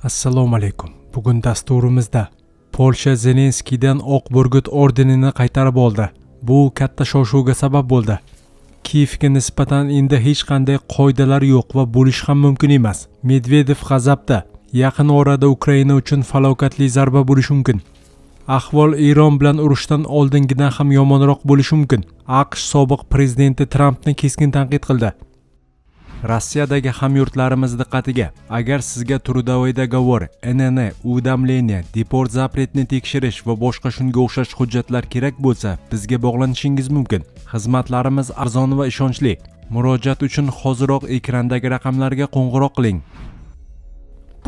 Assalomu alaykum. Bugun dasturimizda Polsha Zelenskiydan Oq Burgut ordenini qaytarib oldi. Bu katta shov-shuvga sabab bo'ldi. Kiyevga nisbatan endi hech qanday qoidalar yo'q va bo'lishi ham mumkin emas. Medvedev g'azabda. Yaqin orada Ukraina uchun falokatli zarba bo'lishi mumkin. Ahvol Eron bilan urushdan oldingidan ham yomonroq bo'lishi mumkin. AQSh sobiq prezidenti Trampni keskin tanqid qildi. Rossiyadagi hamyurtlarimiz diqqatiga: agar sizga трудовой договор, ИНН, уведомление, депорт запрет ni tekshirish va boshqa shunga o'xshash hujjatlar kerak bo'lsa, bizga bog'lanishingiz mumkin. Xizmatlarimiz arzon va ishonchli. Murojaat uchun hoziroq ekrandagi raqamlarga qo'ng'iroq qiling.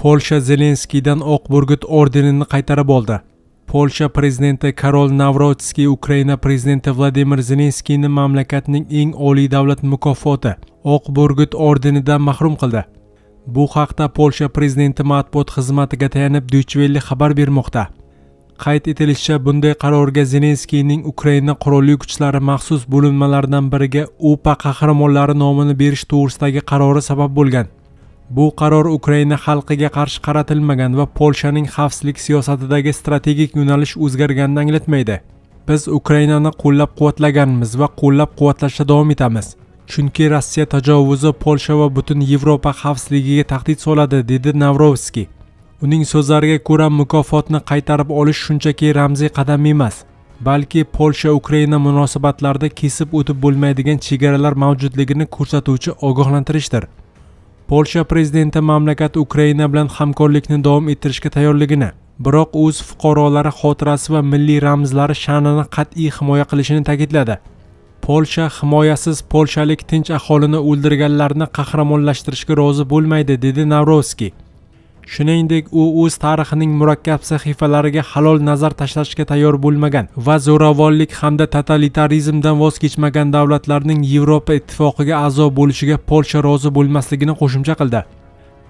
Polsha Zelenskiydan Oq Burgut ordenini qaytarib oldi. Polsha prezidenti Karol Navrotskiy Ukraina prezidenti Vladimir Zelenskiyni mamlakatning eng oliy davlat mukofoti, Oq Burgut ordenidan mahrum qildi. Bu haqda Polsha prezidenti matbuot xizmatiga tayanib Deutsche Welle xabar bermoqda. Qayd etilishicha, bunday qarorga Zelenskiyning Ukraina qurolli kuchlari maxsus bo'linmalaridan biriga UPA qahramonlari nomini berish to'g'risidagi qarori sabab bo'lgan. Bu qaror Ukraina xalqiga qarshi qaratilmagan va Polshaning xavfsizlik siyosatidagi strategik yo'nalish o'zgarganini anglatmaydi. Biz Ukrainani qo'llab-quvvatlaganmiz va qo'llab-quvvatlashda davom etamiz. Chunki Rossiya tajovuzi Polsha va butun Yevropa xavfsizligiga tahdid soladi, dedi Navrovskiy. Uning so'zlariga ko'ra, mukofotni qaytarib olish shunchaki ramziy qadam emas, balki Polsha-Ukraina munosabatlarida kesib o'tib bo'lmaydigan chegaralar mavjudligini ko'rsatuvchi ogohlantirishdir. Polsha prezidenti mamlakat Ukraina bilan hamkorlikni davom ettirishga tayyorligini, biroq o'z fuqarolari xotirasi va milliy ramzlari sha'nini qat'iy himoya qilishini ta'kidladi. Polsha himoyasiz polshalik tinch aholini o'ldirganlarni qahramonlashtirishga rozi bo'lmaydi, dedi Navrovskiy. Shuningdek, u o'z tarixining murakkab sahifalariga halol nazar tashlashga tayyor bo'lmagan va zo'ravonlik hamda totalitarizmdan voz kechmagan davlatlarning Yevropa Ittifoqiga a'zo bo'lishiga Polsha rozi bo'lmasligini qo'shimcha qildi.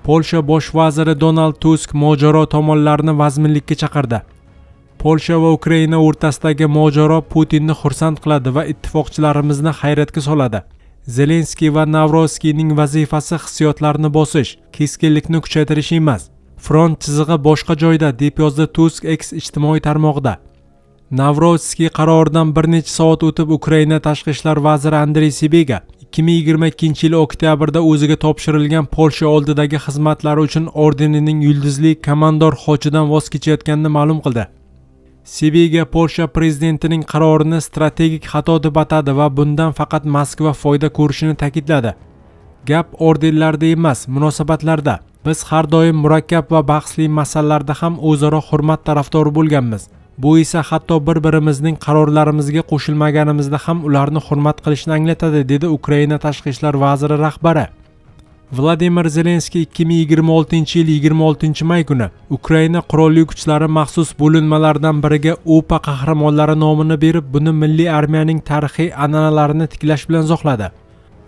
Polsha bosh vaziri Donald Tusk mojaro tomonlarini vazminlikka chaqirdi. Polsha va Ukraina o'rtasidagi mojaro Putinni xursand qiladi va ittifoqchilarimizni hayratga soladi. Zelenskiy va Navrovskiyning vazifasi hissiyotlarni bosish, keskinlikni kuchaytirish emas. Front chizig'i boshqa joyda, deb yozdi Tusk X ijtimoiy tarmog'ida. Navrovskiy qaroridan bir necha soat o'tib, Ukraina tashqi ishlar vaziri Andrey Sibiga 2022 yil oktyabrda o'ziga topshirilgan Polsha oldidagi xizmatlari uchun ordenining yulduzli komandor xochidan voz kechayotganini ma'lum qildi. Sibiga Polsha prezidentining qarorini strategik xato deb atadi va bundan faqat Moskva foyda ko'rishini ta'kidladi. Gap ordenlarda emas, munosabatlarda. Biz har doim murakkab va bahsli masalalarda ham o'zaro hurmat tarafdori bo'lganmiz. Bu esa hatto bir-birimizning qarorlarimizga qo'shilmaganimizda ham ularni hurmat qilishni anglatadi, dedi Ukraina tashqi ishlar vaziri rahbari. Vladimir Zelenskiy 2026 yil 26 may kuni Ukraina qurolli kuchlari maxsus bo'linmalaridan biriga UPA qahramonlari nomini berib, buni milliy armiyaning tarixiy an'analarini tiklash bilan izohladi.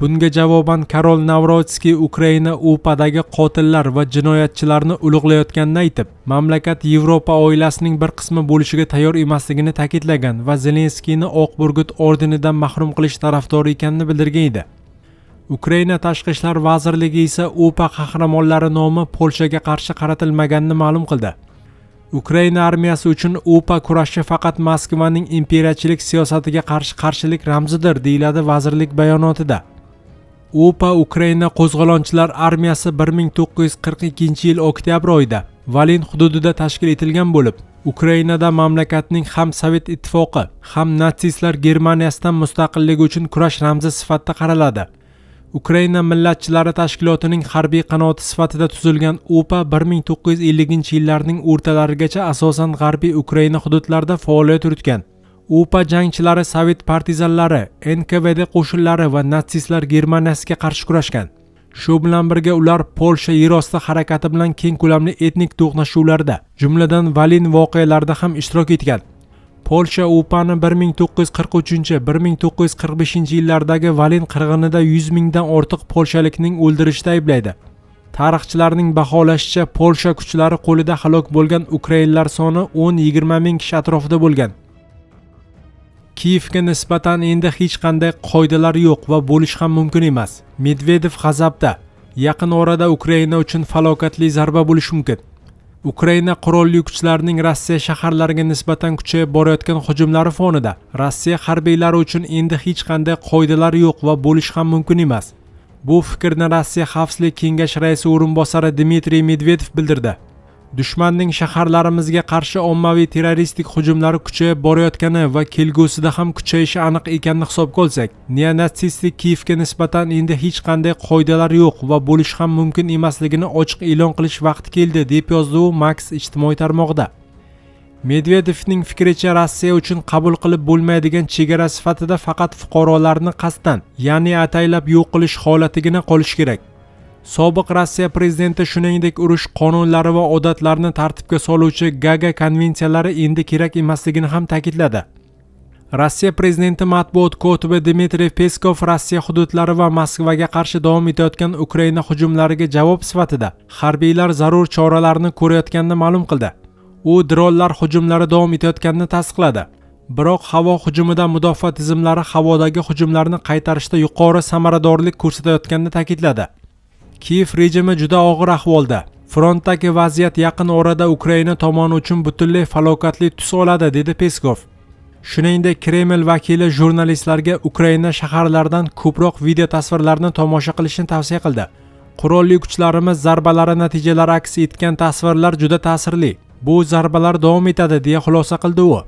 Bunga javoban Karol Navrotskiy Ukraina UPAdagi qotillar va jinoyatchilarni ulug'layotganini aytib, mamlakat Yevropa oilasining bir qismi bo'lishiga tayyor emasligini ta'kidlagan va Zelenskiyni Oq Burgut ordenidan mahrum qilish tarafdori ekanini bildirgan edi. Ukraina tashqi ishlar vazirligi esa UPA qahramonlari nomi Polshaga qarshi qaratilmaganini ma'lum qildi. Ukraina armiyasi uchun UPA kurashi faqat Moskvaning imperiyachilik siyosatiga qarshi qarshilik ramzidir, deyiladi vazirlik bayonotida. UPA Ukraina qo'zg'olonchilar armiyasi 1942 yil oktyabr oyida Valin hududida tashkil etilgan bo'lib, Ukrainada mamlakatning ham Sovet Ittifoqi, ham natsistlar Germaniyasidan mustaqilligi uchun kurash ramzi sifatida qaraladi. Ukraina millatchilari tashkilotining harbiy qanoti sifatida tuzilgan UPA 1950 yillarning o'rtalarigacha asosan g'arbiy Ukraina hududlarida faoliyat yuritgan. UPA jangchilari sovet partizanlari, NKVD qo'shinlari va natsistlar Germaniyasiga qarshi kurashgan. Shu bilan birga ular Polsha yerosti harakati bilan keng ko'lamli etnik to'qnashuvlarda, jumladan Valin voqealarida ham ishtirok etgan. Polsha UPAni 1943-1945 yillardagi Valin qirg'inida 100 mingdan ortiq polshalikning o'ldirishda ayblaydi. Tarixchilarning baholashicha, Polsha kuchlari qo'lida halok bo'lgan ukrainlar soni 10-20 ming kishi atrofida bo'lgan. Kiyevga nisbatan endi hech qanday qoidalar yo'q va bo'lishi ham mumkin emas. Medvedev g'azabda. Yaqin orada Ukraina uchun falokatli zarba bo'lishi mumkin. Ukraina qurolli kuchlarining Rossiya shaharlariga nisbatan kuchayib borayotgan hujumlari fonida Rossiya harbiylari uchun endi hech qanday qoidalar yo'q va bo'lishi ham mumkin emas. Bu fikrni Rossiya Xavfsizlik kengashi raisi o'rinbosari Dmitriy Medvedev bildirdi. Dushmanning shaharlarimizga qarshi ommaviy terroristik hujumlari kuchayib borayotgani va kelgusida ham kuchayishi aniq ekanini hisobga olsak, neonatsistik Kiyevga nisbatan endi hech qanday qoidalar yo'q va bo'lishi ham mumkin emasligini ochiq e'lon qilish vaqti keldi, deb yozdi u Max ijtimoiy tarmog'ida. Medvedevning fikricha, Rossiya uchun qabul qilib bo'lmaydigan chegara sifatida faqat fuqarolarni qasddan, ya'ni ataylab yo'q qilish holatigina qolishi kerak. Sobiq Rossiya prezidenti shuningdek urush qonunlari va odatlarini tartibga soluvchi Gaga konvensiyalari endi kerak emasligini ham ta'kidladi. Rossiya prezidenti matbuot kotibi Dmitriy Peskov Rossiya hududlari va Moskvaga qarshi davom etayotgan Ukraina hujumlariga javob sifatida harbiylar zarur choralarni ko'rayotganini ma'lum qildi. U dronlar hujumlari davom etayotganini tasdiqladi. Biroq havo hujumidan mudofaa tizimlari havodagi hujumlarni qaytarishda yuqori samaradorlik ko'rsatayotganini ta'kidladi. Kiyev rejimi juda og'ir ahvolda. Frontdagi vaziyat yaqin orada Ukraina tomoni uchun butunlay falokatli tus oladi, dedi Peskov. Shuningdek, Kreml vakili jurnalistlarga Ukraina shaharlaridan ko'proq video tasvirlarni tomosha qilishni tavsiya qildi. Qurolli kuchlarimiz zarbalari natijalari aks etgan tasvirlar juda ta'sirli. Bu zarbalar davom etadi, deya xulosa qildi u.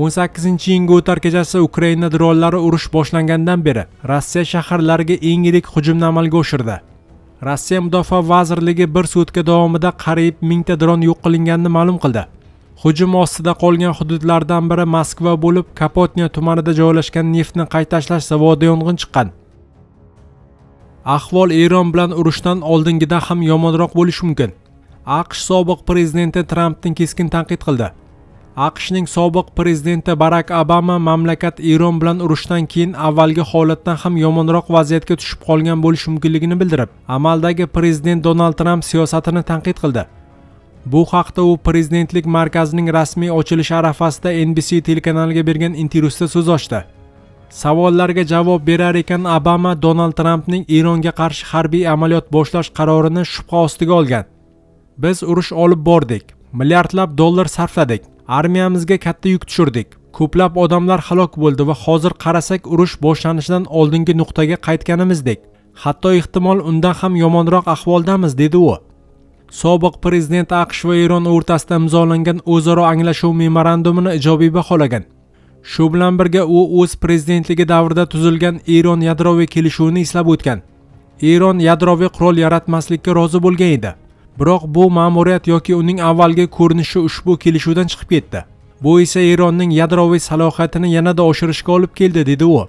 18-iyunga o'tar kechasi Ukraina dronlari urush boshlangandan beri Rossiya shaharlariga eng yirik hujumni amalga oshirdi. Rossiya Mudofaa vazirligi bir sutka davomida qariyb 1000 ta dron yo'q qilinganini ma'lum qildi. Hujum ostida qolgan hududlardan biri Moskva bo'lib, Kapotnya tumanida joylashgan neftni qayta ishlash zavodida yong'in chiqqan. Ahvol Eron bilan urushdan oldingidan ham yomonroq bo'lishi mumkin. AQSh sobiq prezidenti Trampni keskin tanqid qildi. AQShning sobiq prezidenti Barak Obama mamlakat Eron bilan urushdan keyin avvalgi holatdan ham yomonroq vaziyatga tushib qolgan bo'lishi mumkinligini bildirib, amaldagi prezident Donald Tramp siyosatini tanqid qildi. Bu haqda u prezidentlik markazining rasmiy ochilishi arafasida NBC telekanaliga bergan intervyusida so'z ochdi. Savollarga javob berar ekan Obama Donald Trampning Eronga qarshi harbiy amaliyot boshlash qarorini shubha ostiga olgan. Biz urush olib bordik, milliardlab dollar sarfladik, armiyamizga katta yuk tushirdik. Ko'plab odamlar halok bo'ldi va hozir qarasak, urush boshlanishidan oldingi nuqtaga qaytganimizdek. Hatto ehtimol undan ham yomonroq ahvoldamiz, dedi u. Sobiq prezident AQSh va Eron o'rtasida imzolangan o'zaro anglashuv memorandumini ijobiy baholagan. Shu bilan birga u o'z prezidentligi davrida tuzilgan Eron yadroviy kelishuvini eslab o'tgan. Eron yadroviy qurol yaratmaslikka rozi bo'lgan edi. Biroq bu ma'muriyat yoki uning avvalgi ko'rinishi ushbu kelishuvdan chiqib ketdi. Bu esa Eronning yadroviy salohiyatini yanada oshirishga olib keldi, dedi u.